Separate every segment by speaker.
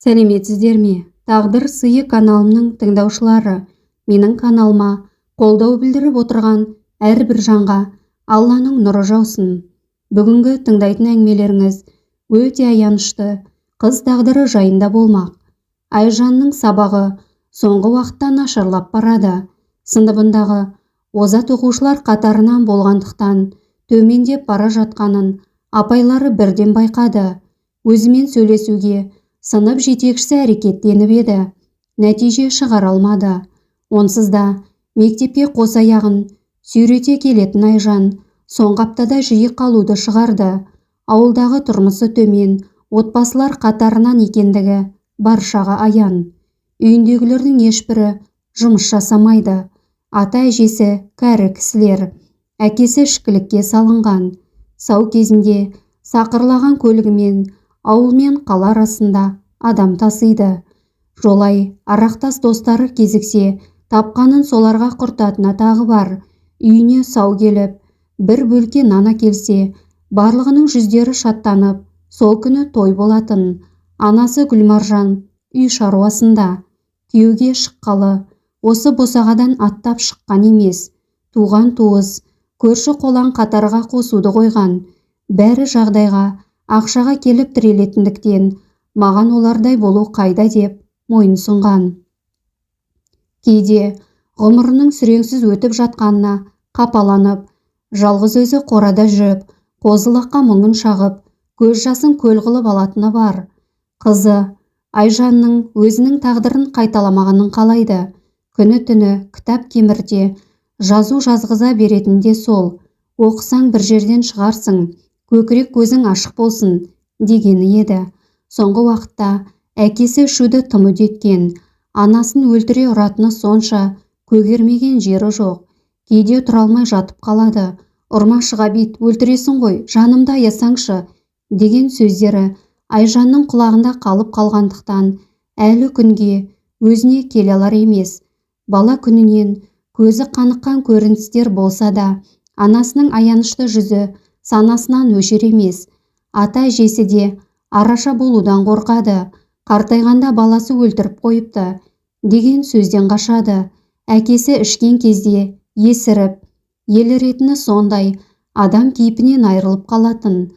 Speaker 1: Сәлеметсіздер ме, Тағдыр сыйы каналымның тыңдаушылары! Менің каналыма қолдау білдіріп отырған әрбір жанға Алланың нұры жаусын. Бүгінгі тыңдайтын әңгімелеріңіз өте аянышты қыз тағдыры жайында болмақ. Айжанның сабағы соңғы уақытта нашарлап барады. Сыныбындағы озат оқушылар қатарынан болғандықтан төмендеп бара жатқанын апайлары бірден байқады. Өзімен сөйлесуге сынып жетекшісі әрекеттеніп еді, нәтиже шығара алмады. Онсыз да мектепке қос аяғын сүйрете келетін Айжан соңғы аптада жиі қалуды шығарды. Ауылдағы тұрмысы төмен отбасылар қатарынан екендігі баршаға аян. Үйіндегілердің ешбірі жұмыс жасамайды. Ата-әжесі кәрі кісілер. Әкесі ішкілікке салынған. Сау кезінде сақырлаған көлігімен ауыл мен қала арасында адам тасиды. Жолай арақтас достары кезіксе, тапқанын соларға құртатыны тағы бар. Үйіне сау келіп, бір бөлке нан әкелсе, барлығының жүздері шаттанып, сол күні той болатын. Анасы Гүлмаржан үй шаруасында. Күйеуге шыққалы осы босағадан аттап шыққан емес. Туған туыс, көрші қолаң қатарға қосуды қойған. Бәрі жағдайға, ақшаға келіп тірелетіндіктен, маған олардай болу қайда деп мойын сұнған. Кейде ғұмырының сүреңсіз өтіп жатқанына қапаланып, жалғыз өзі қорада жүріп, қозы-лаққа мұңын шағып, көз жасын көл қылып алатыны бар. Қызы Айжанның өзінің тағдырын қайталамағанын қалайды. Күні-түні кітап кемірте, жазу жазғыза беретін де сол. Оқысаң бір жерден шығарсың, көкірек көзің ашық болсын дегені еді. Соңғы уақытта әкесі ішуді тым үдеткен. Анасын өлтіре ұратыны сонша, көгермеген жері жоқ. Кейде тұра алмай жатып қалады. Ұрмашы, Ғабит, өлтіресің ғой, жанымды аясаңшы деген сөздері Айжанның құлағында қалып қалғандықтан әлі күнге өзіне келе алар емес. Бала күнінен көзі қаныққан көріністер болса да, анасының аянышты жүзі санасынан өшер емес. Ата-әжесі де араша болудан қорқады. Қартайғанда баласы өлтіріп қойыпты деген сөзден қашады. Әкесі ішкен кезде есіріп, еліретіні сондай, адам кейпінен айырылып қалатын.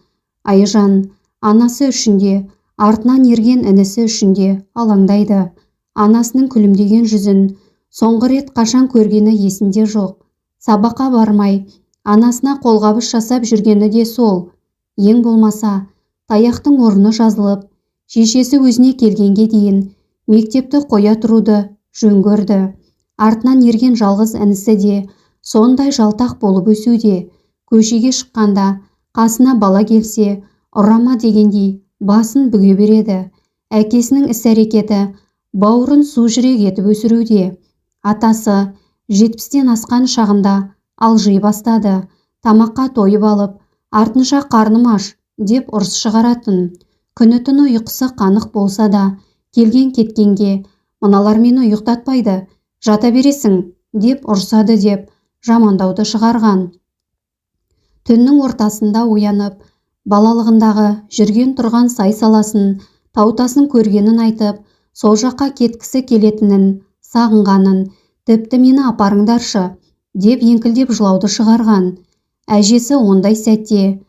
Speaker 1: Айжан анасы үшін де, артынан ерген інісі үшін де алаңдайды. Анасының күлімдеген жүзін соңғы рет қашан көргені есінде жоқ. Сабаққа бармай, анасына қолғабыс жасап жүргені де сол. Ең болмаса, таяқтың орны жазылып, шешесі өзіне келгенге дейін мектепті қоя тұруды жөн көрді. Артынан ерген жалғыз інісі де сондай жалтақ болып өсуде. Көшеге шыққанда қасына бала келсе, ұрама дегендей басын бүге береді. Әкесінің іс-әрекеті бауырын су жүрек етіп өсіруде. Атасы 70-тен асқан шағында алжи бастады. Тамаққа тойып алып, артынша қарным аш деп ұрыс шығаратын. Күні-түні ұйқысы қанық болса да, келген кеткенге мыналар мені ұйықтатпайды, жата бересің деп ұрсады деп жамандауды шығарған. Түннің ортасында оянып, балалығындағы жүрген тұрған сай саласын, тау-тасын көргенін айтып, сол жаққа кеткісі келетінін, сағынғанын, тіпті мені апарыңдаршы деп еңкілдеп жылауды шығарған. Әжесі ондай сәтте: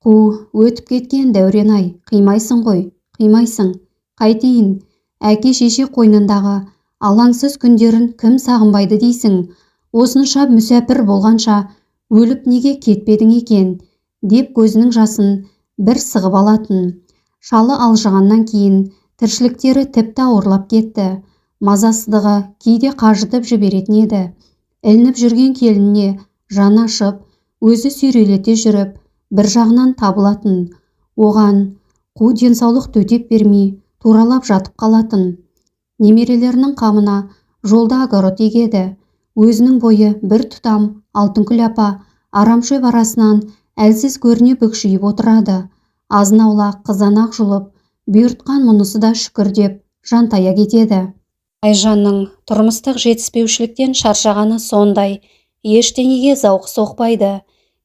Speaker 1: "Қу, өтіп кеткен дәурен-ай, қимайсың ғой, қимайсың. Қайтейін, әке-шеше қойнындағы алаңсыз күндерін кім сағынбайды дейсің? Осынша мүсәпір болғанша өліп неге кетпедің екен?" деп көзінің жасын бір сығып алатын. Шалы алжығаннан кейін тіршіліктері тіпті ауырлап кетті. Мазасыздығы кейде қажытып жіберетін еді. Ілініп жүрген келініне жаны ашып, өзі сүйрелете жүріп, бір жағынан табылатын. Оған қу денсаулық төтеп бермей, туралап жатып қалатын. Немерелерінің қамына жолда огород егеді. Өзінің бойы бір тұтам Алтынкүл апа арамшөп арасынан әлсіз көріне бүкшиіп отырады. Азын-аулақ қызанақ жұлып, бұйыртқан мұнысы да шүкір деп жантая кетеді. Айжанның тұрмыстық жетіспеушіліктен шаршағаны сондай, ештеңеге зауқы соқпайды.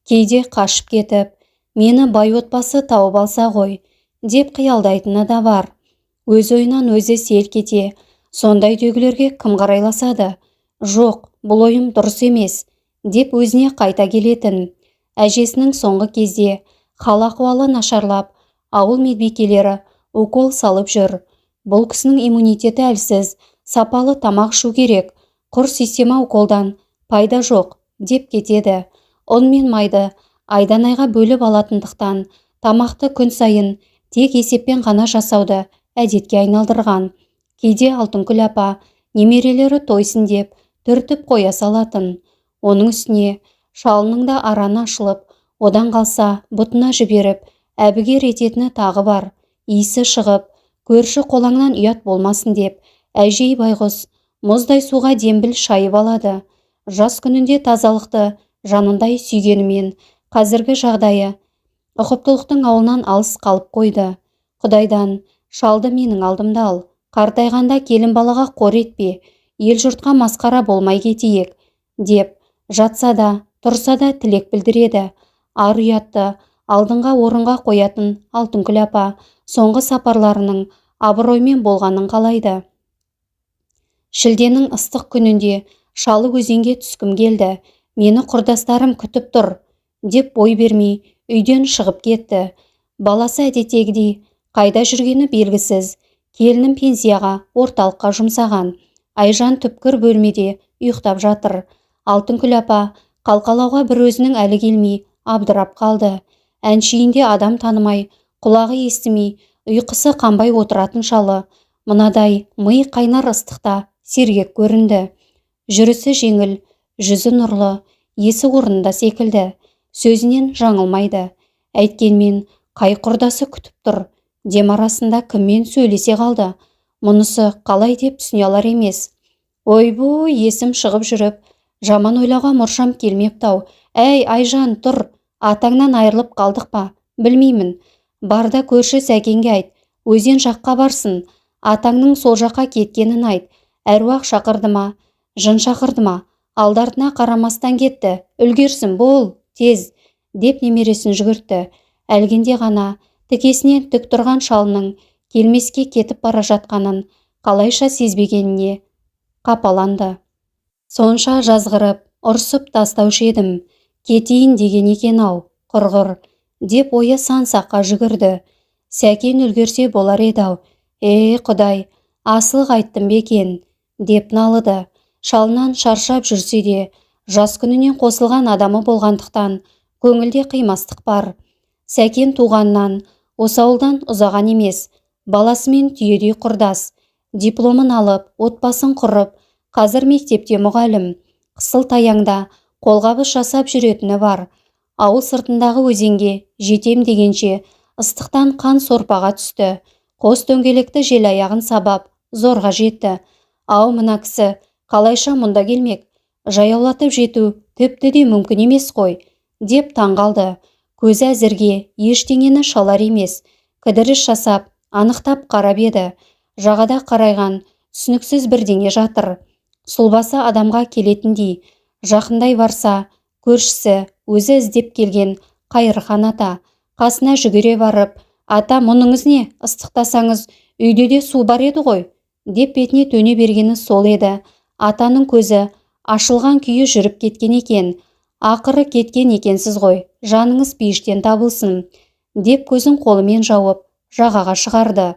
Speaker 1: Кейде қашып кетіп, мені бай отбасы тауып алса ғой деп қиялдайтыны да бар. Өз ойынан өзі селк ете, сондай үйдегілерге кім қарайласады? Жоқ, бұл ойым дұрыс емес, деп өзіне қайта келетін. Әжесінің соңғы кезде хал-ахуалы нашарлап, ауыл медбикелері укол салып жүр. Бұл кісінің иммунитеті әлсіз, сапалы тамақ ішу керек, құр система уколдан пайда жоқ, деп кетеді. Ұн мен майды айдан айға бөліп алатындықтан тамақты күн сайын тек есеппен ғана жасауды әдетке айналдырған. Кейде Алтынкүл апа немерелері тойсын деп түртіп қоя салатын. Оның үстіне шалының да араны ашылып, одан қалса бұтына жіберіп, әбігер ететіні тағы бар. Иісі шығып, көрші қолаңнан ұят болмасын деп, әжей байғұс мұздай суға дембіл шайып алады. Жас күнінде тазалықты жанындай сүйгенімен, қазіргі жағдайы ұқыптылықтың ауылынан алыс қалып қойды. Құдайдан шалды менің алдымда ал, қартайғанда келін балаға қор етпе, ел жұртқа масқара болмай кетейік, деп жатса да, тұрса да тілек білдіреді. Ар ұятты алдыңға орынға қоятын Алтынкүл апа соңғы сапарларының абыроймен болғанын қалайды. Шілденің ыстық күнінде шалы өзенге түскім келді, мені құрдастарым күтіп тұр, деп бой бермей үйден шығып кетті. Баласы әдеттегідей қайда жүргені белгісіз, келінін пенсияға орталыққа жұмсаған. Айжан түпкір бөлмеде ұйықтап жатыр. Алтынкүл апа қалқалауға бір өзінің әлі келмей абдырап қалды. Әншейінде адам танымай, құлағы естімей, ұйқысы қанбай отыратын шалы мынадай ми қайнар ыстықта сергек көрінді. Жүрісі жеңіл, жүзі нұрлы, есі орнында секілді, сөзінен жаңылмайды. Әйткенмен қай құрдасы күтіп тұр, дем арасында кіммен сөйлесе қалды, мұнысы қалай деп түсіне алар емес. Ойбу, есім шығып жүріп, жаман ойлауға мұршам келмепті-ау. Әй, Айжан, тұр, атаңнан айырылып қалдық па, білмеймін. Барда көрші Сәкенге айт, өзен жаққа барсын, атаңның сол жаққа кеткенін айт. Әруақ шақырды ма, жын шақырды ма, алды-артына қарамастан кетті, үлгерсін, бол, тез, деп немересін жүгіртті. Әлгінде ғана тікесінен тік тұрған шалының келмеске кетіп бара жатқанын қалайша сезбегеніне қапаланды. Сонша жазғырып, ұрсып тастаушы едім, кетейін деген екен-ау, құрғыр, деп ойы сан саққа жүгірді. Сәкен үлгерсе болар еді-ау, Құдай, асылық айттым ба екен, деп налыды. Шалынан шаршап жүрсе де, жас күнінен қосылған адамы болғандықтан көңілде қимастық бар. Сәкен туғаннан осы ауылдан ұзаған емес, баласымен түйедей құрдас, дипломын алып, отбасын құрып, қазір мектепте мұғалім, қысыл таяңда қолғабыс жасап жүретіні бар. Ауыл сыртындағы өзенге жетем дегенше ыстықтан қан сорпаға түсті. Қос дөңгелекті жел аяғын сабап, зорға жетті. Ау, мына кісі қалайша мұнда келмек, жаяулатып жету тіпті де мүмкін емес қой, деп таң қалды. Көзі әзірге ештеңені шалар емес, кідіріс жасап, анықтап қарап еді. Жағада қарайған түсініксіз бірдеңе жатыр. Сұлбасы адамға келетіндей, жақындай барса, көршісі өзі іздеп келген Қайырхан ата. Қасына жүгіре барып, ата, мұныңыз не, ыстықтасаңыз, үйде де су бар еді ғой, деп бетіне төне бергені сол еді. Атаның көзі ашылған күйі жүріп кеткен екен. Ақыры кеткен екенсіз ғой, жаныңыз пейіштен табылсын, деп көзін қолымен жауып, жағаға шығарды.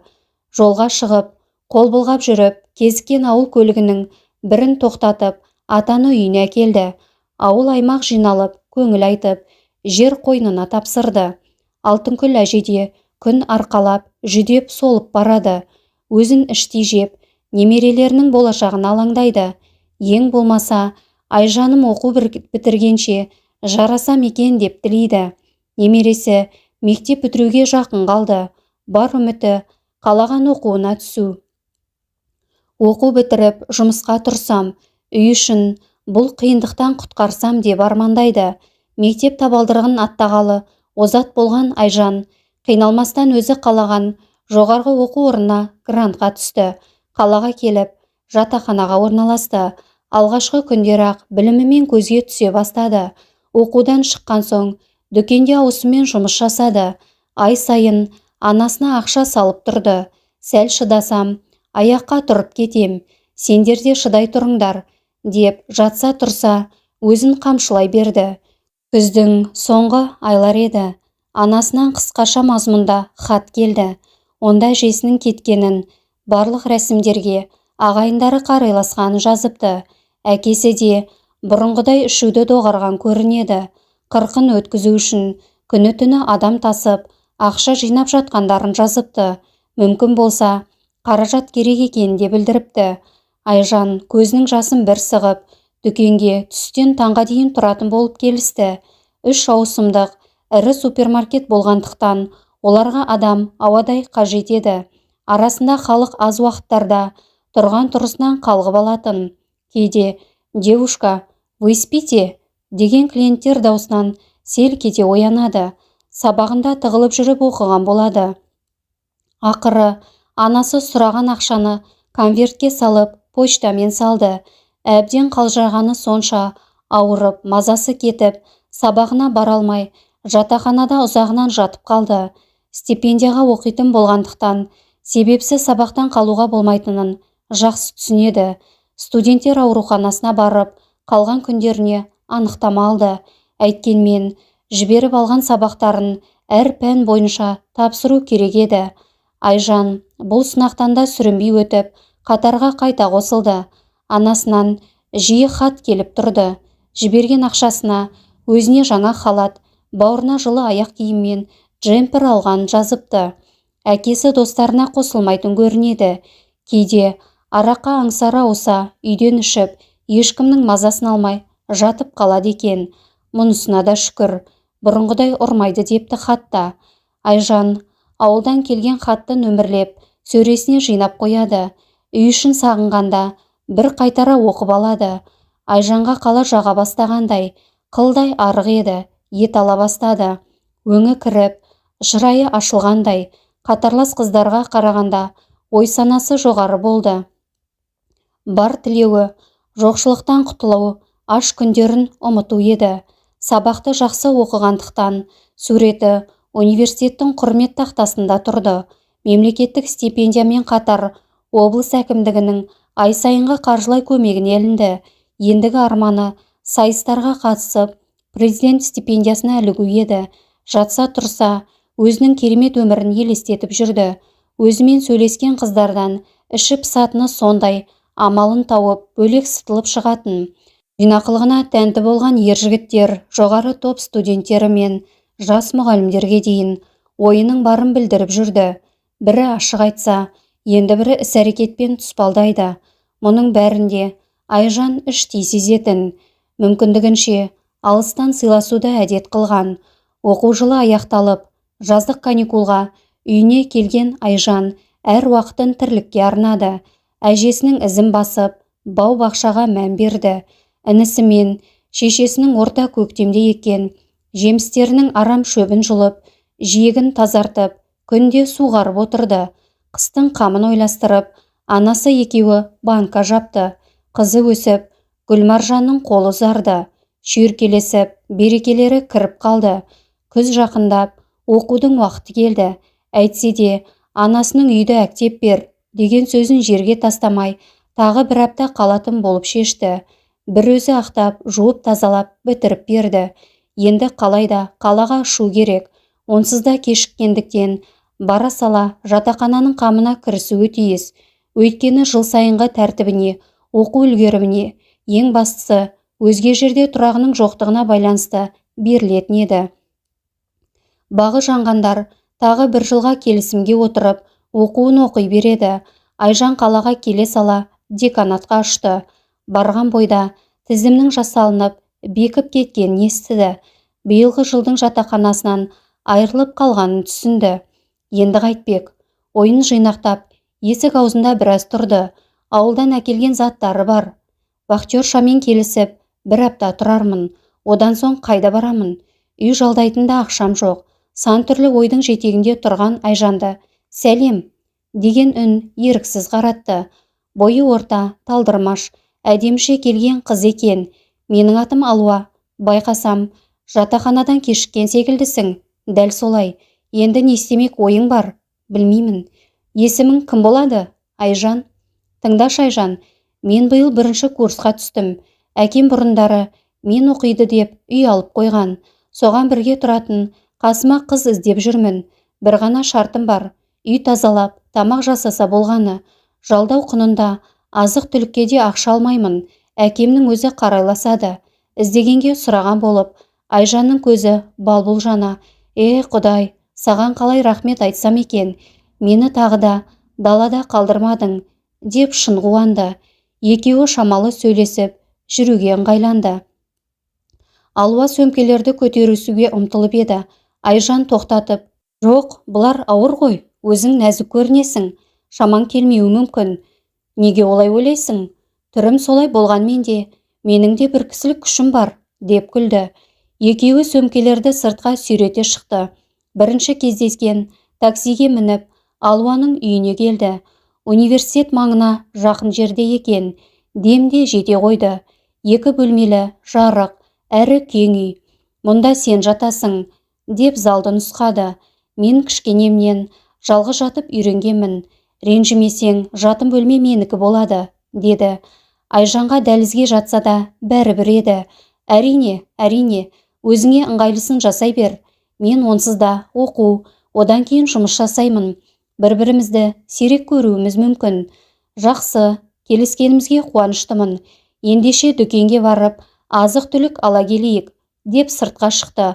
Speaker 1: Жолға шығып, қол бұлғап жүріп, кезіккен ауыл көлігінің бірін тоқтатып, атаны үйіне әкелді. Ауыл аймақ жиналып, көңіл айтып, жер қойнына тапсырды. Алтынкүл әжеде күн арқалап, жүдеп солып барады. Өзін іштей жеп, немерелерінің болашағына алаңдайды. Ең болмаса, Айжаным оқу бітіргенше жарасам екен деп тілейді. Немересі мектеп бітіруге жақын қалды. Бар үміті қалаған оқуына түсу. Оқу бітіріп, жұмысқа тұрсам, үй үшін бұл қиындықтан құтқарсам деп армандайды. Мектеп табалдырығын аттағалы озат болған Айжан қиналмастан өзі қалаған жоғарғы оқу орнына грантқа түсті. Қалаға келіп, жатақханаға орналасты. Алғашқы күндері-ақ білімімен көзге түсе бастады. Оқудан шыққан соң дүкенде ауысыммен жұмыс жасады. Ай сайын анасына ақша салып тұрды. Сәл шыдасам, аяққа тұрып кетем, сендер де шыдай тұрыңдар, деп жатса тұрса өзін қамшылай берді. Күздің соңғы айлар еді. Анасынан қысқаша мазмұнда хат келді. Онда әжесінің кеткенін, барлық рәсімдерге ағайындары қарайласқанын жазыпты. Әкесі де бұрынғыдай ішуді доғарған көрінеді. Қырқын өткізу үшін күні-түні адам тасып, ақша жинап жатқандарын жазыпты. Мүмкін болса, қаражат керек екенін де білдіріпті. Айжан көзінің жасын бір сығып, дүкенге түстен таңға дейін тұратын болып келісті. 3 ауысымдық ірі супермаркет болғандықтан оларға адам ауадай қажет еді. Арасында халық аз уақыттарда тұрған тұрысынан қалғып алатын. Кейде «Девушка, вы спите?» деген клиенттер даусынан селк ете оянады. Сабағында тығылып жүріп оқыған болады. Ақыры анасы сұраған ақшаны конвертке салып, почтамен салды. Әбден қалжырағаны сонша, ауырып, мазасы кетіп, сабағына бара алмай, жатақханада ұзағынан жатып қалды. Стипендияға оқитын болғандықтан себепсіз сабақтан қалуға болмайтынын жақсы түсінеді. Студенттер ауруханасына барып, қалған күндеріне анықтама алды. Әйткенмен жіберіп алған сабақтарын әр пән бойынша тапсыру керек еді. Айжан бұл сынақтан да сүрінбей өтіп, қатарға қайта қосылды. Анасынан жиі хат келіп тұрды. Жіберген ақшасына өзіне жаңа халат, бауырына жылы аяқ киім мен джемпер алғанын жазыпты. Әкесі достарына қосылмайтын көрінеді. Кейде араққа аңсары ауса, үйден ішіп, ешкімнің мазасын алмай жатып қалады екен. Мұнысына да шүкір, бұрынғыдай ұрмайды депті хатта. Айжан ауылдан келген хатты нөмірлеп, сөресіне жинап қояды. Үй ішін сағынғанда бір қайтара оқып алады. Айжанға қала жаға бастағандай, қылдай арық еді, ет ала бастады. Өңі кіріп, шырайы ашылғандай, қатарлас қыздарға қарағанда ой санасы жоғары болды. Бар тілеуі жоқшылықтан құтылу, аш күндерін ұмыту еді. Сабақты жақсы оқығандықтан суреті университеттің құрмет тақтасында тұрды. Мемлекеттік стипендиямен қатар облыс әкімдігінің ай сайынғы қаржылай көмегіне ілінді. Ендігі арманы сайыстарға қатысып, президент стипендиясына ілігу еді. Жатса тұрса, өзінің керемет өмірін елестетіп жүрді. Өзімен сөйлескен қыздардан іші пысатыны сондай, амалын тауып, бөлек сытылып шығатын. Жинақылығына тәнті болған ер жігіттер жоғары топ студенттері мен жас мұғалімдерге дейін ойының барын білдіріп жүрді. Бірі ашық айтса, енді бірі іс-әрекетпен тұспалдайды. Мұның бәрінде Айжан іштей сезетін. Мүмкіндігінше алыстан сыйласуды әдет қылған. Оқу жылы аяқталып, жаздық каникулға үйіне келген Айжан әр уақытын тірлікке арнады. Әжесінің ізін басып, бау-бақшаға мән берді. Інісі мен шешесінің орта көктемде еккен жемістерінің арам шөбін жұлып, жиегін тазартып, күнде суғарып отырды. Қыстың қамын ойластырып, анасы екеуі банка жапты. Қызы өсіп, Гүлмаржанның қолы ұзарды. Шүйіркелесіп, берекелері кіріп қалды. Күз жақындап, оқудың уақыты келді. Әйтсе де, анасының үйді әктеп бер деген сөзін жерге тастамай, тағы бір апта қалатын болып шешті. Бір өзі ақтап, жуып тазалап, бітіріп берді. Енді қалайда қалаға ұшу керек. Онсыз да кешіккендіктен бара сала жатақхананың қамына кірісуі тиіс. Өйткені жыл сайынғы тәртібіне, оқу үлгеріміне, ең бастысы өзге жерде тұрағының жоқтығына байланысты берілетін еді. Бағы жанғандар тағы бір жылға келісімге отырып, оқуын оқи береді. Айжан қалаға келе сала деканатқа ұшты. Барған бойда тізімнің жасалынып, бекіп кеткенін естіді. Биылғы жылдың жатақханасынан айырылып қалғанын түсінді. Енді қайтпек? Ойын жинақтап, есік аузында біраз тұрды. Ауылдан әкелген заттары бар. Вахтершамен келісіп, бір апта тұрармын. Одан соң қайда барамын? Үй жалдайтын да ақшам жоқ. Сан түрлі ойдың жетегінде тұрған Айжанды «Сәлем!» деген үн еріксіз қаратты. Бойы орта, талдырмаш, әдеміше келген қыз екен. Менің атым Алуа. Байқасам, жатақханадан кешіккен секілдісің. Дәл солай. Енді не істемек ойың бар? Білмеймін. Есімің кім болады? Айжан. Тыңдашы, Айжан, мен биыл бірінші курсқа түстім. Әкем бұрындары мен оқиды деп үй алып қойған. Соған бірге тұратын қасыма қыз іздеп жүрмін. Бір ғана шартым бар. Үй тазалап, тамақ жасаса болғаны. Жалдау құнында азық-түлікке де ақша алмаймын. Әкемнің өзі қарайласады. Іздегенге сұраған болып, Айжанның көзі балбұл жана. Е, Құдай, саған қалай рахмет айтсам екен? Мені тағы да далада қалдырмадың, деп шын қуанды. Екеуі шамалы сөйлесіп, жүруге ыңғайланды. Алуа сөмкелерді көтерісуге ұмтылып еді. Айжан тоқтатып, жоқ, бұлар ауыр ғой, өзің нәзік көрінесің, шамаң келмеуі мүмкін. Неге олай ойлайсың? Түрім солай болғанмен де, менің де бір кісілік күшім бар, деп күлді. Екеуі сөмкелерді сыртқа сүйрете шықты. Бірінші кездескен таксиге мініп, Алуаның үйіне келді. Университет маңына жақын жерде екен, демде жете қойды. Екі бөлмелі, жарық, әрі кең үй. Мұнда сен жатасың, деп залды нұсқады. Мен кішкенемнен жалғыз жатып үйренгенмін. Ренжімесең, жатын бөлме менікі болады, деді. Айжанға дәлізге жатса да бәрібір еді. Әрине, әрине, өзіңе ыңғайлысын жасай бер. Мен онсыз да оқу, одан кейін жұмыс жасаймын. Бір-бірімізді сирек көруіміз мүмкін. Жақсы, келіскенімізге қуаныштымын. Ендеше дүкенге барып, азық-түлік ала келейік, деп сыртқа шықты.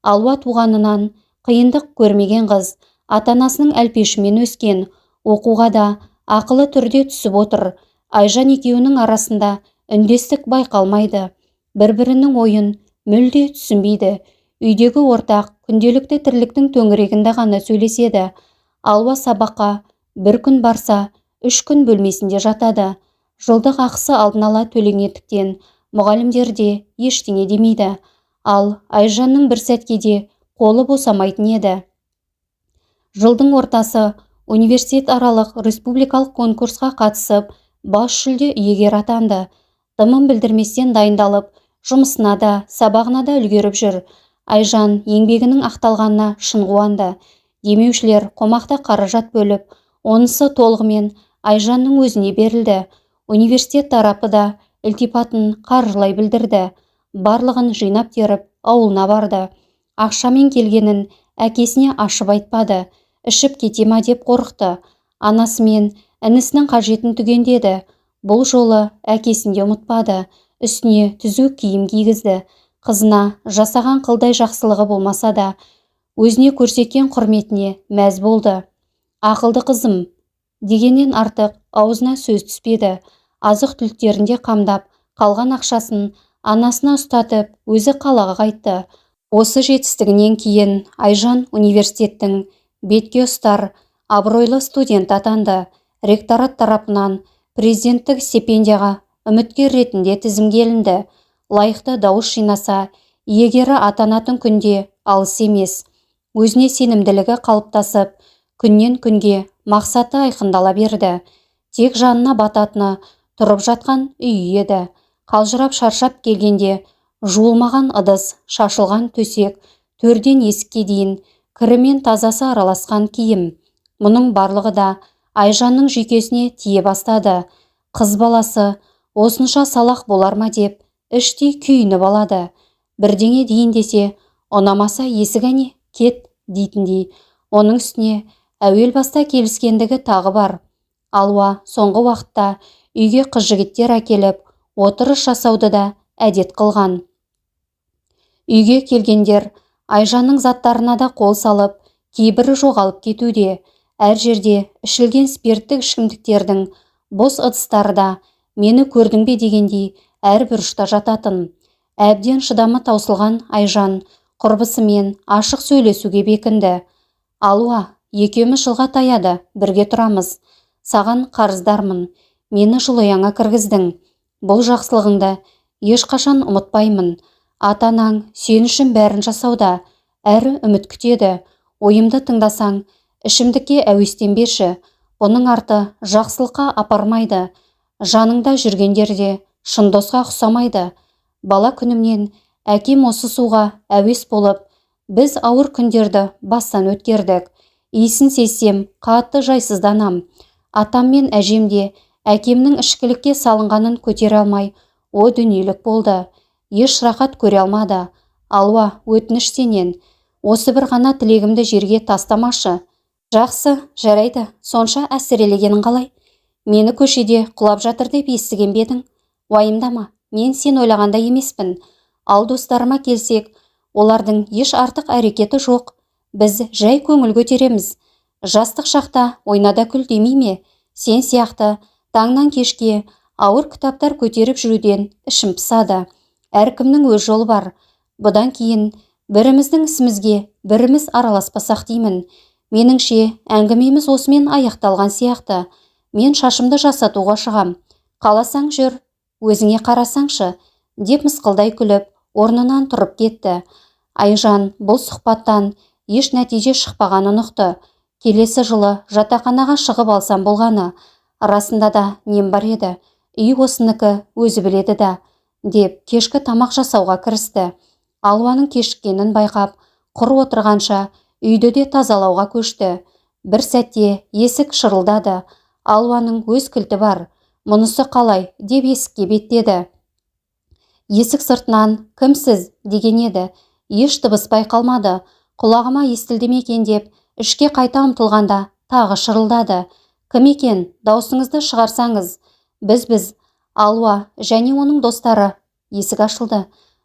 Speaker 1: Алуа туғанынан қиындық көрмеген қыз, ата-анасының әлпешімен өскен, оқуға да ақылы түрде түсіп отыр. Айжан екеуінің арасында үндестік байқалмайды. Бір-бірінің ойын мүлде түсінбейді. Үйдегі ортақ күнделікті тірліктің төңірегінде ғана сөйлеседі. Алуа сабаққа бір күн барса, 3 күн бөлмесінде жатады. Жылдық ақысы алдын ала төленгендіктен мұғалімдер де ештеңе демейді. Ал Айжанның бір сәтке де қолы босамайтын еді. Жылдың ортасы университет аралық республикалық конкурсқа қатысып, бас жүлде иегері атанды. Дымын білдірместен дайындалып, жұмысына да, сабағына да үлгеріп жүр. Айжан еңбегінің ақталғанына шын қуанды. Демеушілер қомақты қаражат бөліп, онысы толығымен Айжанның өзіне берілді. Университет тарапы да ілтипатын қаржылай білдірді. Барлығын жинап теріп, ауылына барды. Ақшамен келгенін әкесіне ашып айтпады. Ішіп кете ма деп қорықты. Анасы мен інісінің қажетін түгендеді. Бұл жолы әкесін де ұмытпады. Үстіне түзу киім кигізді. Қызына жасаған қылдай жақсылығы болмаса да, өзіне көрсеткен құрметіне мәз болды. Ақылды қызым дегеннен артық аузына сөз түспеді. Азық-түліктерінде қамдап, қалған ақшасын анасына ұстатып, өзі қалаға қайтты. Осы жетістігінен кейін Айжан университеттің бетке ұстар абыройлы студент атанды. Ректорат тарапынан президенттік стипендияға үміткер ретінде тізімге ілінді. Лайықты дауыс жинаса, иегері атанатын күнде алыс емес. Өзіне сенімділігі қалыптасып, күннен күнге мақсаты айқындала берді. Тек жанына бататыны тұрып жатқан үйі еді. Қалжырап шаршап келгенде жуылмаған ыдыс, шашылған төсек, төрден есікке дейін кірімен тазасы араласқан киім. Мұның барлығы да Айжанның жүйкесіне тие бастады. Қыз баласы осынша салақ болар ма деп іштей күйініп алады. Бірдеңе дейін десе, ұнамаса есік әне, кет дейтіндей. Оның үстіне әуел баста келіскендігі тағы бар. Алуа соңғы уақытта үйге қыз жігіттер әкеліп, отырыс жасауды да әдет қылған. Үйге келгендер Айжанның заттарына да қол салып, кейбірі жоғалып кетуде. Әр жерде ішілген спирттік ішімдіктердің бос ыдыстары да мені көрдің бе дегендей әр бұрышта жататын. Әбден шыдамы таусылған Айжан құрбысымен ашық сөйлесуге бекінді. Алуа, екеуміз жылға таяды, бірге тұрамыз. Саған қарыздармын, мені жылы ұяңа кіргіздің. Бұл жақсылығыңды ешқашан ұмытпаймын. Ата-анаң сен үшін бәрін жасауда, әрі үміт күтеді. Ойымды тыңдасаң, ішімдікке әуестенбеші. Бұның арты жақсылыққа апармайды. Жаныңда жүргендер де шын досқа ұқсамайды. Бала күнімнен әкем осы суға әуес болып, біз ауыр күндерді бастан өткердік. Иісін сезсем, қатты жайсызданам. Атам мен әжем де әкемнің ішкілікке салынғанын көтере алмай, о дүниелік болды. Еш рахат көре алмады. Алуа, өтініш сенен. Осы бір ғана тілегімді жерге тастамашы. Жақсы, жарайды, сонша әсірелегенің қалай? Мені көшеде құлап жатыр деп естіген бе едің? Уайымдама, мен сен ойлағандай емеспін. Ал достарыма келсек, олардың еш артық әрекеті жоқ. Біз жай көңіл көтереміз. Жастық шақта ойнада күл демей ме? Сен сияқты таңнан кешке ауыр кітаптар көтеріп жүруден ішім пысады. Әркімнің өз жолы бар. Бұдан кейін біріміздің ісімізге біріміз араласпасақ деймін. Меніңше, әңгімеміз осымен аяқталған сияқты. Мен шашымды жасатуға шығам. Қаласаң жүр, өзіңе қарасаңшы, деп мысқылдай күліп, орнынан тұрып кетті. Айжан бұл сұхбаттан еш нәтиже шықпағанын ұқты. Келесі жылы жатақханаға шығып алсам болғаны. Расында да нем бар еді. Үй осынікі, өзі біледі да, деп кешкі тамақ жасауға кірісті. Алуаның кешіккенін байқап, құр отырғанша үйді де тазалауға көшті. Бір сәтте есік шырылдады. Алуаның өз кілті бар. Мұнысы қалай, деп есікке беттеді. Есік сыртынан кімсіз деген еді. Еш дыбыс байқалмады. Құлағыма естілді ме екен деп ішке қайта ұмтылғанда тағы шырылдады. Кім екен, даусыңызды шығарсаңыз. Біз, Алуа және оның достары. Есік ашылды.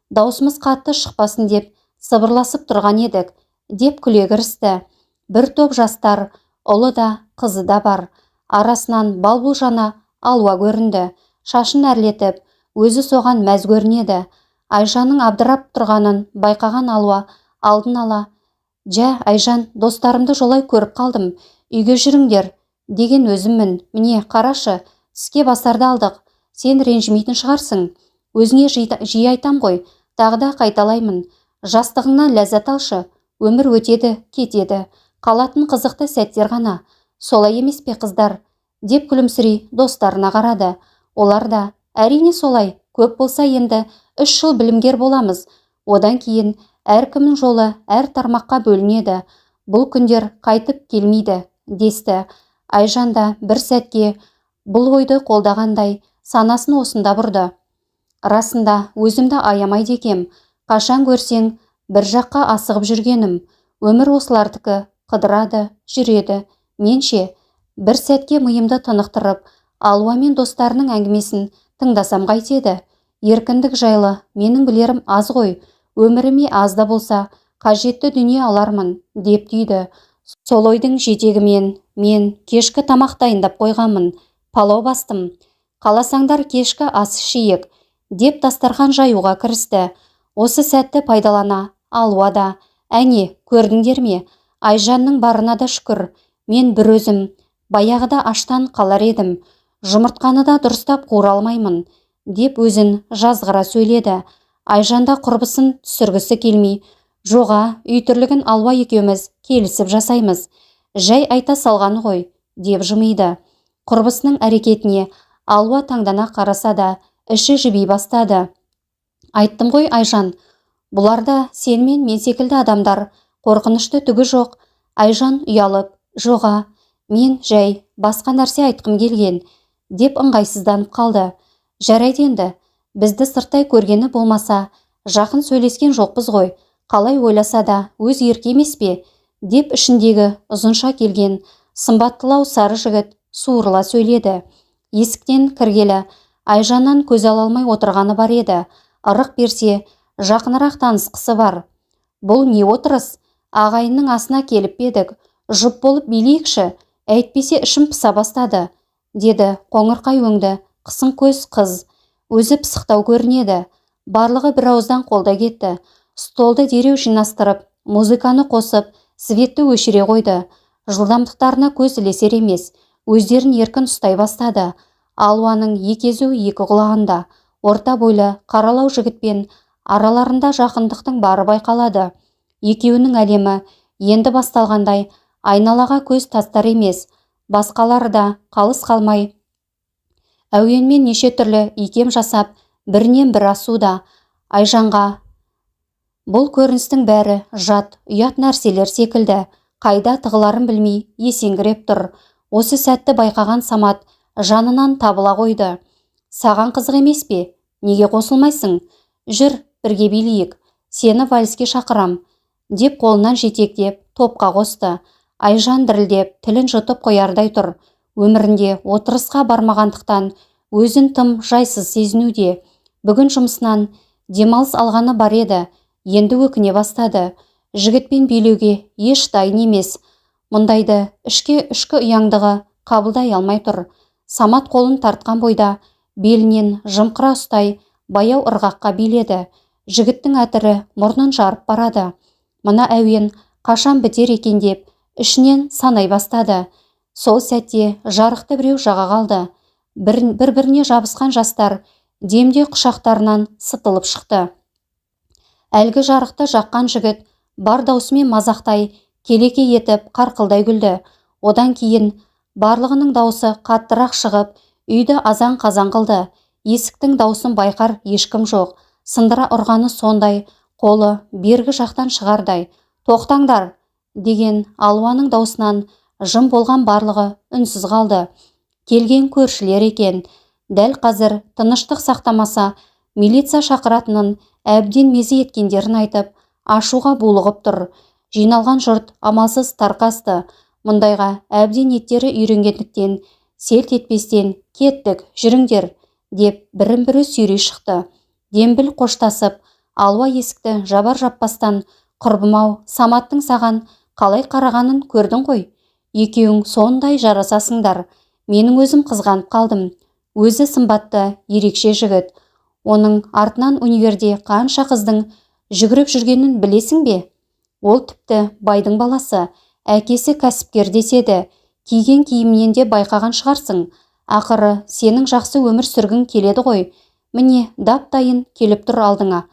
Speaker 1: Даусымыз қатты шықпасын деп сыбырласып тұрған едік, деп күле кірісті. Бір топ жастар, ұлы да, қызы да бар. Арасынан балбұл жана Алуа көрінді. Шашын әрлетіп, өзі соған мәз көрінеді. Айжанның абдырап тұрғанын байқаған Алуа алдын ала, «Жә, Айжан, достарымды жолай көріп қалдым, үйге жүріңдер», деген өзіммін. Міне, қарашы, тіске басарды алдық. Сен ренжімейтін шығарсың. Өзіңе жиі айтам ғой, тағы да қайталаймын. Жастығыңнан ләззат алшы, өмір өтеді, кетеді. Қалатын қызықты сәттер ғана. Солай емес пе, қыздар? Деп күлімсірей достарына қарады. Олар да, әрине солай, көп болса енді 3 жыл білімгер боламыз. Одан кейін әркімнің жолы әр тармаққа бөлінеді. Бұл күндер қайтып келмейді, десті. Айжан да бір сәтке бұл ойды қолдағандай санасын осында бұрды. Расында өзімді аямайды екем. Қашан көрсең бір жаққа асығып жүргенім. Өмір осылардікі, қыдырады, жүреді. Менше, бір сәтке миымды тынықтырып, Алуа мен достарының әңгімесін тыңдасам қайтеді. Еркіндік жайлы менің білерім аз ғой. Өміріме аз да болса қажетті дүние алармын, деп түйді. Сол ойдың жетегімен мен кешкі тамақ дайындап қойғанмын. Палау бастым. Қаласаңдар кешкі ас ішейік, деп дастархан жаюға кірісті. Осы сәтті пайдалана Алуа да, әне, көрдіңдер ме? Айжанның барына да шүкір. Мен бір өзім баяғыда аштан қалар едім. Жұмыртқаны да дұрыстап қуыра алмаймын, деп өзін жазғыра сөйледі. Айжан да құрбысын түсіргісі келмей, жоға, үй тірлігін Алуа екеуміз келісіп жасаймыз. Жай айта салған ғой, деп жымиды. Құрбысының әрекетіне Алуа таңдана қараса да, іші жіби бастады. Айттым ғой, Айжан, бұлар да сен мен мен секілді адамдар, қорқынышты түгі жоқ. Айжан ұялып, жоға, мен жай басқа нәрсе айтқым келген, деп ыңғайсызданып қалды. Жарайды енді, бізді сырттай көргені болмаса, жақын сөйлескен жоқпыз ғой, қалай ойласа да өз еркі емес пе, деп ішіндегі ұзынша келген сымбаттылау сары жігіт суырыла сөйледі. Есіктен кіргелі Айжаннан көз ала алмай отырғаны бар еді. Ырық берсе, жақынырақ танысқысы бар. Бұл не отырыс? Ағайынның асына келіп едік, жұп болып билейікші, әйтпесе ішім пыса бастады, деді қоңырқай өңді қысын көз қыз. Өзі пысықтау көрінеді. Барлығы бір ауыздан қолда кетті. Столды дереу жинастырып, музыканы қосып, светті өшіре қойды. Жылдамдықтарына көз ілесер емес, өздерін еркін ұстай бастады. Алуаның екі езуі екі құлағында, орта бойлы қаралау жігітпен араларында жақындықтың бары байқалады. Екеуінің әлемі енді басталғандай айналаға көз тастар емес. Басқалары да қалыс қалмай әуенмен неше түрлі икем жасап, бірінен бір асуда. Айжанға бұл көріністің бәрі жат, ұят нәрселер секілді. Қайда тығыларын білмей есеңгіреп тұр. Осы сәтті байқаған Самат жанынан табыла қойды. Саған қызық емес пе? Неге қосылмайсың? Жүр, бірге билейік. Сені вальске шақырам, деп қолынан жетектеп топқа қосты. Айжан дірілдеп, тілін жұтып қоярдай тұр. Өмірінде отырысқа бармағандықтан өзін тым жайсыз сезінуде. Бүгін жұмысынан демалыс алғаны бар еді, енді өкіне бастады. Жігітпен билеуге еш дайын емес. Мұндайды ішкі ұяңдығы қабылдай алмай тұр. Самат қолын тартқан бойда белінен жымқыра ұстай баяу ырғаққа биледі. Жігіттің әтірі мұрнын жарып барады. Мына әуен қашан бітер екен деп ішінен санай бастады. Сол сәтте жарықты біреу жаға қалды. Бір-біріне жабысқан жастар демде құшақтарынан сытылып шықты. Әлгі жарықты жаққан жігіт бар даусымен мазақтай келеке етіп қарқылдай күлді. Одан кейін барлығының даусы қаттырақ шығып, үйді азан-қазан қылды. Есіктің даусын байқар ешкім жоқ. Сындыра ұрғаны сондай, қолы бергі жақтан шығардай. Тоқтаңдар, деген Алуаның даусынан жым болған барлығы үнсіз қалды. Келген көршілер екен. Дәл қазір тыныштық сақтамаса, милиция шақыратынын әбден мезі еткендерін айтып, ашуға булығып тұр. Жиналған жұрт амалсыз тарқасты. Мұндайға әбден еттері үйренгендіктен селт етпестен кеттік, жүріңдер, деп бірін-бірі сүйрей шықты. Дембіл қоштасып, Алуа есікті жабар-жаппастан, құрбым-ау, Саматтың саған қалай қарағанын көрдің ғой. Екеуің сондай жарасасыңдар. Менің өзім қызғанып қалдым. Өзі сымбатты, ерекше жігіт. Оның артынан универде қанша қыздың жүгіріп жүргенін білесің бе? Ол тіпті байдың баласы, әкесі кәсіпкер деседі. Киген киімінен де байқаған шығарсың. Ақыры сенің жақсы өмір сүргің келеді ғой. Міне, дап-дайын келіп тұр алдыңа.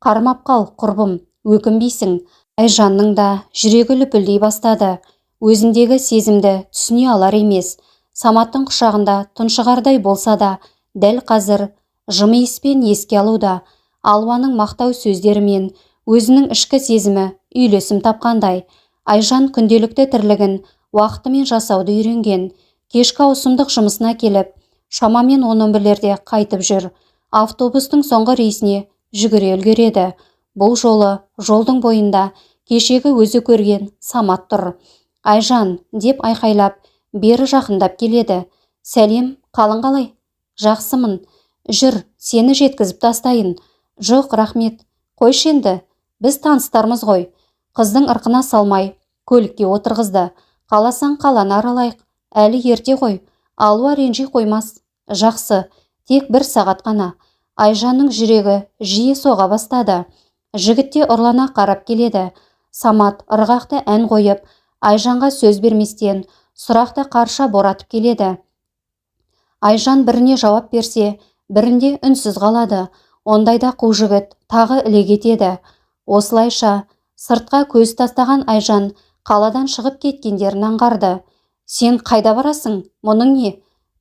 Speaker 1: Қармап қал, құрбым, өкінбейсің. Айжанның да жүрегі лүпілдей бастады. Өзіндегі сезімді түсіне алар емес. Саматтың құшағында тұншығардай болса да, дәл қазір жымиыспен еске алуда. Алуаның мақтау сөздерімен өзінің ішкі сезімі үйлесім тапқандай. Айжан күнделікті тірлігін уақытымен жасауды үйренген. Кешкі ауысымдық жұмысына келіп, шамамен 10-11-лерде қайтып жүр. Автобустың соңғы рейсіне жүгіре үлгереді. Бұл жолы жолдың бойында кешегі өзі көрген Самат тұр. Айжан, деп айқайлап, бері жақындап келеді. Сәлем, қалың қалай? Жақсымын. Жүр, сені жеткізіп тастайын. Жоқ, рахмет. Қойшы енді, біз таныстармыз ғой. Қыздың ырқына салмай, көлікке отырғызды. Қаласаң қаланы аралайық. Әлі ерте ғой. Алуа ренжи қоймас. Жақсы, тек бір сағат қана. Айжанның жүрегі жиі соға бастады. Жігітте ұрлана қарап келеді. Самат ырғақты ән қойып, Айжанға сөз берместен сұрақты қарша боратып келеді. Айжан біріне жауап берсе, бірінде үнсіз қалады. Ондайда қу жігіт тағы іле кетеді. Осылайша сыртқа көз тастаған Айжан қаладан шығып кеткендерін аңғарды. Сен қайда барасың? Мұның не?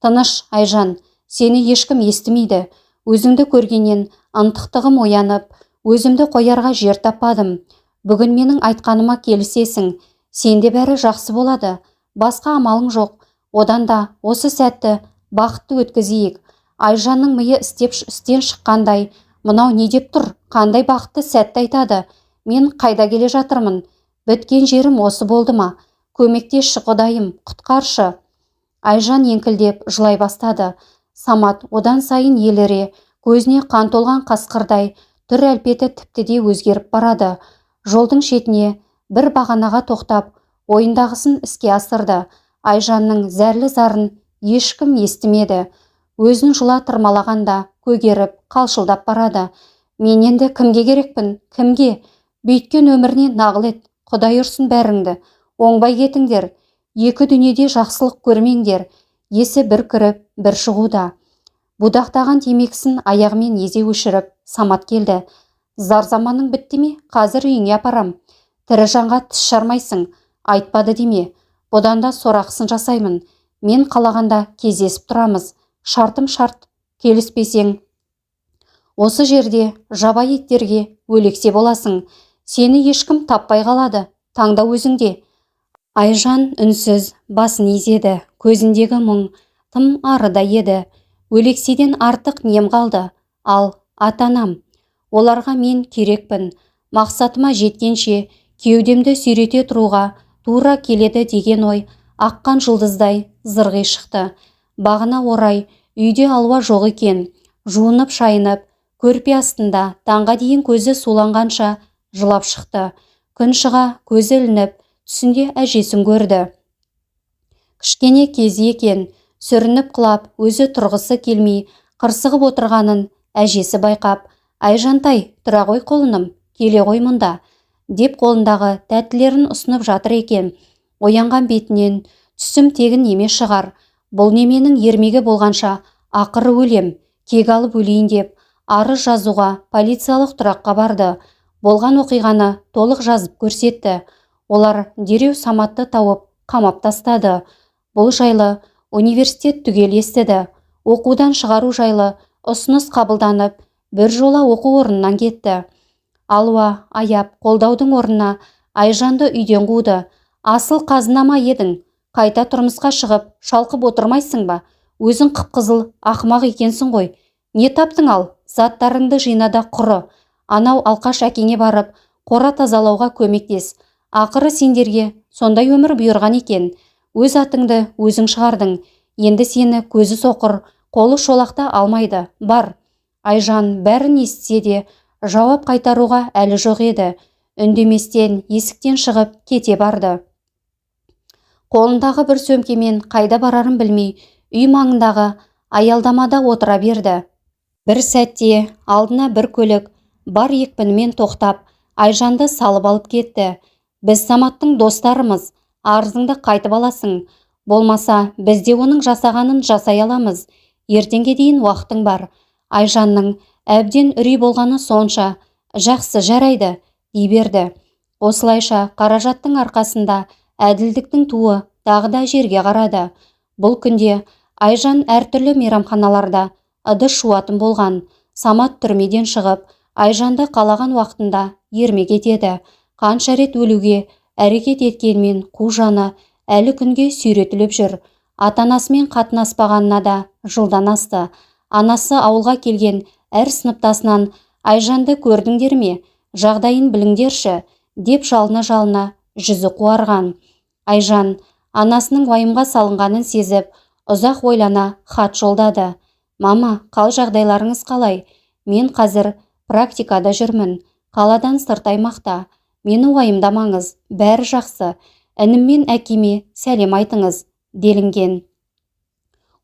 Speaker 1: Тыныш, Айжан, сені ешкім естімейді. Өзіңді көргеннен ынтықтығым оянып, өзімді қоярға жер таппадым. Бүгін менің айтқаныма келісесің. Сенде бәрі жақсы болады. Басқа амалың жоқ. Одан да осы сәтті бақытты өткізейік. Айжанның миы істен шыққандай, мынау не деп тұр? Қандай бақытты сәтті айтады? Мен қайда келе жатырмын? Біткен жерім осы болды ма? Көмектесші, Құдайым, құтқаршы. Айжан еңкілдеп жылай бастады. Самат одан сайын еліре, көзіне қан толған қасқырдай түр әлпеті тіпті де өзгеріп барады. Жолдың шетіне бір бағанаға тоқтап, ойындағысын іске асырды. Айжанның зәрлі зарын ешкім естімеді. Өзін жұла тырмалағанда көгеріп, қалшылдап барады. Мен енді кімге керекпін? Кімге? Бүйткен өміріне нағыл ет. Құдай ұрсын бәріңді. Оңбай кетіңдер. Екі дүниеде жақсылық көрмеңдер. Есі бір кіріп, бір шығуда. Будақтаған темекісін аяғымен езе өшіріп, Самат келді. Зар заманың бітті ме? Қазір үйіңе апарам. Тірі жанға тіс жармайсың. Айтпады деме. Бұдан да сорақысын жасаймын. Мен қалағанда кездесіп тұрамыз. Шартым шарт. Келіспесең, осы жерде жабайы иттерге өлексе боласың. Сені ешкім таппай қалады. Таңда өзіңде. Айжан үнсіз басын изеді. Көзіндегі мұң тым арыда еді. Өлекседен артық нем қалды? Ал ата-анам, оларға мен керекпін. Мақсатыма жеткенше кеудемді сүйрете тұруға тура келеді деген ой аққан жұлдыздай зырғи шықты. Бағына орай үйде Алуа жоқ екен. Жуынып шайынып, көрпе астында таңға дейін көзі суланғанша жылап шықты. Күн шыға көзі ілініп, түсінде әжесін көрді. Кішкене кезі екен, сүрініп құлап, өзі тұрғысы келмей, қырсығып отырғанын әжесі байқап, «Айжантай, тұра ғой құлыным, келе ғой мұнда», деп қолындағы тәттілерін ұсынып жатыр екен. Оянған бетінен түсім тегін емес шығар, бұл неменің ермегі болғанша ақыры өлем, кек алып өлейін деп арыз жазуға полициялық тұраққа барды. Болған оқиғаны толық жазып көрсетті. Олар дереу Саматты тауып қамап тастады. Бұл жайлы университет түгел естіді. Оқудан шығару жайлы ұсыныс қабылданып, бір жола оқу орнынан кетті. Алуа аяп қолдаудың орнына Айжанды үйден қуды. Асыл қазына ма едің? Қайта тұрмысқа шығып, шалқып отырмайсың ба? Өзің қып-қызыл ақымақ екенсің ғой. Не таптың ал? Заттарыңды жинада құры. Анау алқаш әкеңе барып, қора тазалауға көмектес. Ақыры сендерге сондай өмір бұйырған екен. Өз атыңды өзің шығардың. Енді сені көзі соқыр, қолы шолақта алмайды. Бар. Айжан бәрін естісе де, жауап қайтаруға әлі жоқ еді. Үндеместен есіктен шығып кете барды. Қолындағы бір сөмкемен қайда барарын білмей, үй маңындағы аялдамада отыра берді. Бір сәтте алдына бір көлік бар екпінімен тоқтап, Айжанды салып алып кетті. Біз Саматтың достарымыз, арызыңды қайтып аласың. Болмаса, біз де оның жасағанын жасай аламыз. Ертеңге дейін уақытың бар. Айжанның әбден үрей болғаны сонша, жақсы, жарайды, дей берді. Осылайша қаражаттың арқасында әділдіктің туы тағы да жерге қарады. Бұл күнде Айжан әртүрлі мейрамханаларда ыдыс жуатын болған. Самат түрмеден шығып, Айжанды қалаған уақытында ермек етеді. Қанша рет өлуге әрекет еткенмен қу жаны әлі күнге сүйретіліп жүр. Ата-анасымен қатынаспағанына да жылдан асты. Анасы ауылға келген әр сыныптасынан «Айжанды көрдіңдер ме, жағдайын біліңдерші» деп жалына-жалына жүзі қуарған. Айжан анасының уайымға салынғанын сезіп, ұзақ ойлана хат жолдады. «Мама, қал жағдайларыңыз қалай? Мен қазір практикада жүрмін, қаладан сырт аймақта. Мені уайымдамаңыз, бәрі жақсы. Інім мен әкеме сәлем айтыңыз», делінген.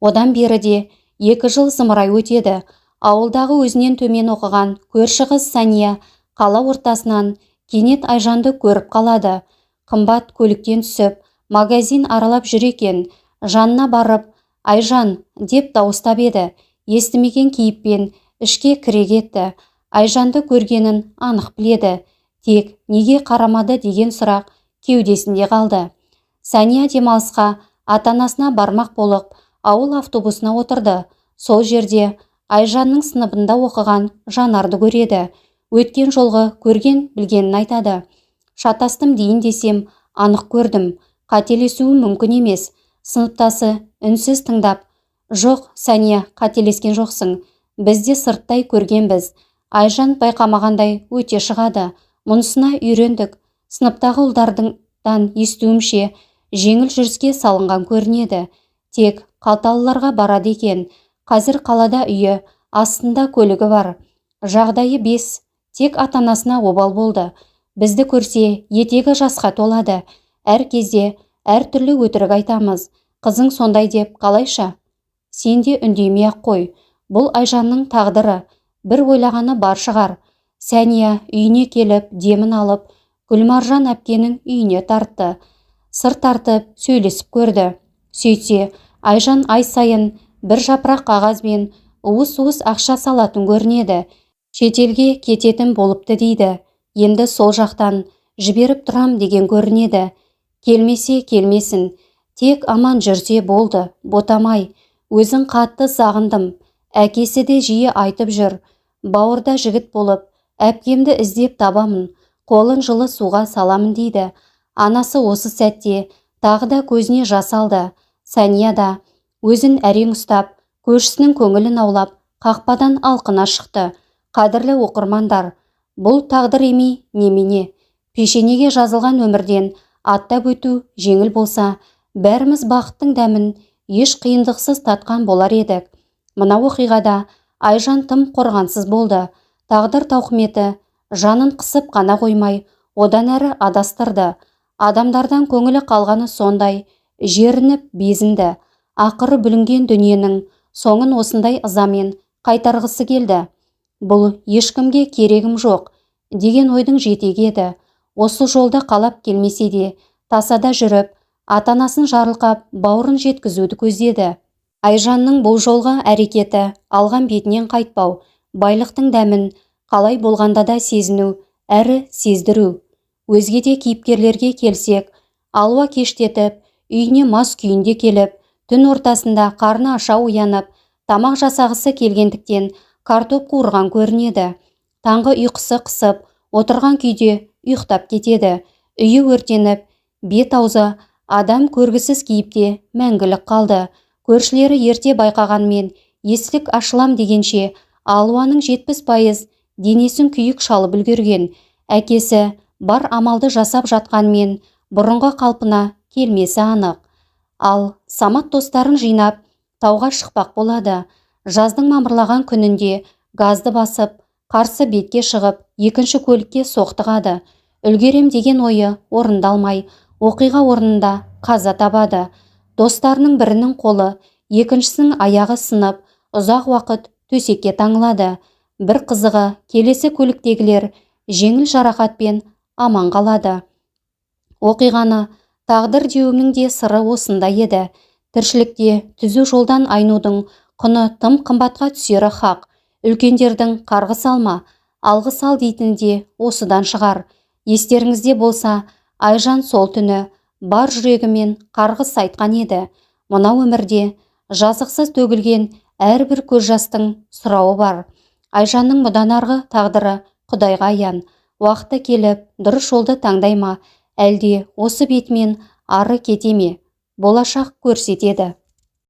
Speaker 1: Одан бері де 2 жыл зымырай өтеді. Ауылдағы өзінен төмен оқыған көрші қыз Сания қала ортасынан кенет Айжанды көріп қалады. Қымбат көліктен түсіп, магазин аралап жүр екен. Жанына барып, «Айжан» деп дауыстап еді, естімеген кейіппен ішке кіре кетті. Айжанды көргенін анық біледі. Тек неге қарамады деген сұрақ кеудесінде қалды. Сания демалысқа ата-анасына бармақ болып, ауыл автобусына отырды. Сол жерде Айжанның сыныбында оқыған Жанарды көреді. Өткен жолғы көрген білгенін айтады. Шатастым дейін десем, анық көрдім. Қателесуім мүмкін емес. Сыныптасы үнсіз тыңдап, «Жоқ, Сания, қателескен жоқсың. Біз де сырттай көргенбіз. Айжан байқамағандай өте шығады. Мұнысына үйрендік. Сыныптағы ұлдардан естуімше, жеңіл жүріске салынған көрінеді. Тек қалталыларға барады екен. Қазір қалада үйі, астында көлігі бар. Жағдайы 5, тек ата-анасына обал болды. Бізді көрсе, етегі жасқа толады. Әр кезде әртүрлі өтірік айтамыз. Қызың сондай деп қалайша? Сен де үндемей-ақ қой. Бұл Айжанның тағдыры. Бір ойлағаны бар шығар». Сәния үйіне келіп, демін алып, Гүлмаржан әпкенің үйіне тартты. Сыр тартып, сөйлесіп көрді. Сөйтсе, Айжан ай сайын бір жапырақ қағазбен уыс-уыс ақша салатын көрінеді. Шетелге кететін болыпты дейді. Енді сол жақтан жіберіп тұрам деген көрінеді. Келмесе келмесін, тек аман жүрсе болды, ботамай. Өзін қатты сағындым. Әкесі де жиі айтып жүр. Бауырда жігіт болып, әпкемді іздеп табамын, қолын жылы суға саламын дейді. Анасы осы сәтте тағы да көзіне жас алды. Сәния да өзін әрең ұстап, көршісінің көңілін аулап, қақпадан алқына шықты. Қадірлі оқырмандар, бұл тағдыр емей немене? Пешенеге жазылған өмірден аттап өту жеңіл болса, бәріміз бақыттың дәмін еш қиындықсыз татқан болар едік. Мына оқиғада Айжан тым қорғансыз болды. Тағдыр тауқыметі жанын қысып қана қоймай, одан әрі адастырды. Адамдардан көңілі қалғаны сондай, жерініп безінді. Ақыры бүлінген дүниенің соңын осындай ызамен қайтарғысы келді. Бұл ешкімге керегім жоқ деген ойдың жетегі еді. Осы жолды қалап келмесе де, тасада жүріп, ата-анасын жарылқап, бауырын жеткізуді көздеді. Айжанның бұл жолғы әрекеті алған бетінен қайтпау, байлықтың дәмін қалай болғанда да сезіну, әрі сездіру. Өзге де кейіпкерлерге келсек, Алуа кештетіп, үйіне мас күйінде келіп, түн ортасында қарны аша оянып, тамақ жасағысы келгендіктен картоп қуырған көрінеді. Таңғы ұйқысы қысып, отырған күйде ұйықтап кетеді. Үйі өртеніп, бет аузы адам көргісіз кейіпте мәңгілік қалды. Көршілері ерте байқағанмен, есік ашылам дегенше Алуаның 70% денесін күйік шалып үлгерген. Әкесі бар амалды жасап жатқанмен бұрынғы қалпына келмесі анық. Ал Самат достарын жинап, тауға шықпақ болады. Жаздың мамырлаған күнінде газды басып, қарсы бетке шығып, екінші көлікке соқтығады. Үлгерем деген ойы орындалмай, оқиға орнында қаза табады. Достарының бірінің қолы, екіншісінің аяғы сынып, ұзақ уақыт төсекке таңылады. Бір қызығы, келесі көліктегілер жеңіл жарақатпен аман қалады. Оқиғаны тағдыр деуімнің де сыры осында еді. Тіршілікте түзу жолдан айнудың құны тым қымбатқа түсері хақ. Үлкендердің қарғыс алма, алғыс ал дейтіні де осыдан шығар. Естеріңізде болса, Айжан сол түні бар жүрегімен қарғыс айтқан еді. Мына өмірде жазықсыз төгілген әрбір көз жастың сұрауы бар. Айжанның бұдан арғы тағдыры Құдайға аян. Уақыты келіп, дұрыс жолды таңдай ма, әлде осы бетімен ары кете ме? Болашақ көрсетеді.